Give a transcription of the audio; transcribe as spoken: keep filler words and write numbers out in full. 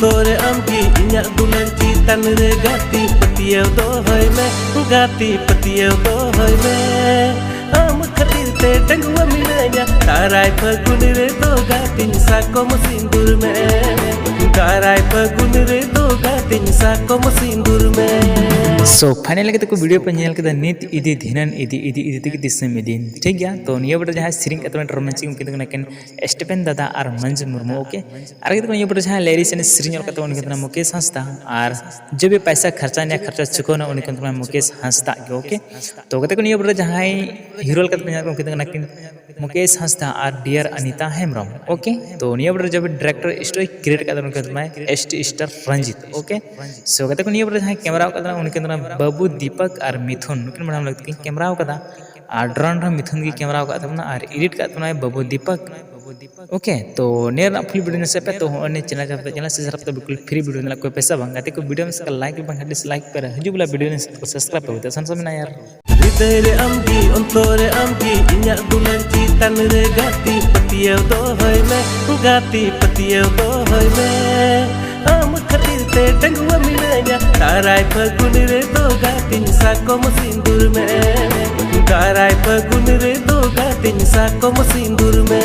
ᱛᱚᱨᱮ ᱟᱢ ᱜᱮ ᱤᱧᱟᱹᱜ ᱫᱩᱞᱟᱹᱲ ᱪᱮᱛᱟᱱ ᱨᱮ ᱜᱟᱛᱮ ᱯᱟᱹᱛᱭᱟᱹᱣ ᱫᱚᱦᱚᱭ ᱢᱮ, ᱜᱟᱛᱮ ᱯᱟᱹᱛᱭᱟᱹᱣ ᱫᱚᱦᱚᱭ ᱢᱮ᱾ ᱟᱢ ᱠᱷᱟᱹᱛᱤᱨ ᱛᱮ ᱰᱟᱺᱜᱩᱣᱟᱹ ᱢᱤᱱᱟᱹᱧᱟ, ᱫᱟᱨᱟᱭ ᱯᱷᱟᱹᱜᱩᱱ ᱨᱮᱫᱚ ᱜᱟᱛᱮᱧ ᱥᱟᱠᱚᱢ ᱥᱤᱸᱫᱩᱨ ᱢᱮ, ᱫᱟᱨᱟᱭ ᱯᱷᱟᱹᱜᱩᱱ ᱨᱮᱫᱚ ᱜᱟᱛᱮᱧ ᱥᱟᱠᱚᱢ ᱥᱤᱸᱫᱩᱨ ᱢᱮ᱾ So finally ᱠᱟᱛᱮ ᱠᱚ video ᱯᱮ ᱧᱮᱞ ᱠᱮᱫᱟ, ᱱᱤᱛ ᱤᱫᱤ ᱫᱷᱤᱱᱟᱹᱱ ᱤᱫᱤ ᱤᱫᱤ ᱤᱫᱤ ᱛᱮᱜᱮ ᱫᱤᱥᱚᱢ ᱤᱫᱤ, ᱴᱷᱤᱠ ᱜᱮᱭᱟ᱾ ᱛᱚ ᱱᱤᱭᱟᱹ video ᱡᱟᱦᱟᱸᱭ ᱥᱮᱨᱮᱧ ᱠᱟᱛᱮ romantic ᱩᱱᱠᱤᱱ ᱫᱚ ᱠᱟᱱᱟ ᱠᱤᱱ ᱥᱴᱤᱯᱷᱮᱱ ᱫᱟᱫᱟ ᱟᱨ ᱢᱚᱧᱡᱩ ᱢᱩᱨᱢᱩ, okay᱾ ᱟᱨ ᱠᱟᱛᱮ ᱠᱚ ᱱᱤᱭᱟᱹ video ᱡᱟᱦᱟᱸᱭ lyrics ᱟᱨ ᱥᱮᱨᱮᱧ ᱚᱞ ᱠᱟᱛᱮ ᱩᱱᱤ ᱠᱟᱱᱟ ᱢᱩᱠᱮᱥ ᱦᱟᱸᱥᱫᱟ, ᱟᱨ ᱡᱚᱵ ᱯᱮᱥᱟ ᱠᱷᱟᱨᱪᱟ ᱱᱤᱭᱟ ᱠᱷᱟᱨᱪᱟ ᱪᱩᱠᱟᱹᱣᱱᱟ ᱩᱱᱤ ᱠᱟᱱᱟ ᱢᱩᱠᱮᱥ ᱦᱟᱸᱥᱫᱟ ᱜᱮ, okay᱾ ᱛᱚ ᱠᱟᱛᱮ ᱠᱚ ᱱᱤᱭᱟᱹ video ᱡᱟᱦᱟᱸᱭ hero ᱞᱮᱠᱟᱛᱮ ᱠᱚ ᱧᱮᱞ ᱠᱚ ᱩᱱᱠᱤᱱ ᱫᱚ ᱠᱟᱱᱟ ᱠᱤᱱ ᱢᱩᱠᱮᱥ ᱦᱟᱸᱥᱫᱟ ᱟᱨ dear ᱚᱱᱤᱛᱟ ᱦᱮᱢᱵᱨᱚᱢ, okay᱾ ᱛᱚ ᱱᱤᱭᱟᱹ video ᱡᱚᱵ director story create ᱠᱟᱛᱮ ᱩᱱᱤ ᱠᱟᱱᱟ S T star Ranjit, okay᱾ So ᱠᱟᱛᱮ ᱠᱚ ᱱᱤᱭᱟᱹ video ᱡᱟᱦᱟᱸᱭ ᱠᱮᱢᱮᱨᱟ ᱟᱠᱟᱫ ᱛᱟᱦᱮᱱᱟ ᱩᱱᱤ ᱠᱟᱱᱟ ᱵᱟᱹᱵᱩ ᱫᱤᱯᱚᱠ ᱟᱨ ᱢᱤᱛᱷᱩᱱ, ᱱᱩᱠᱤᱱ madam ᱞᱟᱹᱜᱤᱫ ᱠᱤᱱ ᱠᱮᱢᱮᱨᱟ ᱟᱠᱟᱫᱟ᱾ ᱟᱨ drone ᱨᱮᱦᱚᱸ ᱢᱤᱛᱷᱩᱱ ᱜᱮ ᱠᱮᱢᱮᱨᱟ ᱟᱠᱟᱫ ᱛᱟᱵᱚᱱᱟ ᱟᱨ edit ᱠᱟᱜ ᱛᱟᱵᱚᱱᱟᱭ ᱵᱟᱹᱵᱩ ᱫᱤᱯᱚᱠ, okay᱾ ᱛᱚ ᱱᱤᱭᱟᱹ ᱨᱮᱱᱟᱜ full video ᱧᱮᱞ ᱥᱮᱫ ᱯᱮ, ᱛᱚ ᱦᱚᱸᱜᱼᱚᱭ ᱱᱤᱭᱟᱹ channel ᱡᱟᱦᱟᱸ ᱯᱮ channel subscribe ᱛᱚ ᱵᱤᱞᱠᱩᱞ free video ᱧᱮᱞ ᱠᱚ ᱯᱮᱥᱟ ᱵᱟᱝ ᱜᱟᱛᱮ ᱠᱚ video ᱢᱮᱥᱟ like ᱵᱟᱝ dislike ᱯᱮ, ᱦᱤᱡᱩᱜ ᱵᱮᱞᱟ video ᱧᱮᱞ ᱥᱮᱫ ᱠᱚ subscribe ᱯᱮ, ᱛᱚ ᱥᱟᱱ ᱥᱟᱢᱤᱱᱟ ᱭᱟᱨ᱾ ᱦᱨᱤᱫᱚᱭ ᱨᱮ ᱟᱢ ᱜᱮ, ᱚᱱᱛᱚᱨ ᱨᱮ ᱟᱢ ᱜᱮ, ᱤᱧᱟᱹᱜ ᱫᱩᱞᱟᱹᱲ ᱪᱮᱛᱟᱱ ᱨᱮ ᱜᱟᱛᱮ ᱯᱟᱹᱛᱭᱟᱹᱣ ᱫᱚᱦᱚᱭ ᱢᱮ, ᱜᱟᱛᱮ ᱯᱟᱹᱛᱭᱟᱹᱣ ᱫᱚᱦᱚᱭ ᱢᱮ᱾ ᱟᱢ ᱠᱷᱟᱹᱛᱤᱨ ᱛᱮ ᱰᱟᱺᱜᱩᱣᱟᱹ ᱢᱤᱱᱟᱹᱧᱟ, ᱫᱟᱨᱟᱭ ᱯᱷᱟᱹᱜᱩᱱ ᱨᱮᱫᱚ ᱜᱟᱛᱮᱧ ᱥᱟᱠᱚᱢ ᱥᱤᱸᱫᱩᱨ ᱢᱮ, ᱫᱟᱨᱟᱭ ᱯᱷᱟᱹᱜᱩᱱ ᱨᱮᱫᱚ ᱜᱟᱛᱮᱧ ᱥᱟᱠᱚᱢ ᱥᱤᱸᱫᱩᱨ ᱢᱮ᱾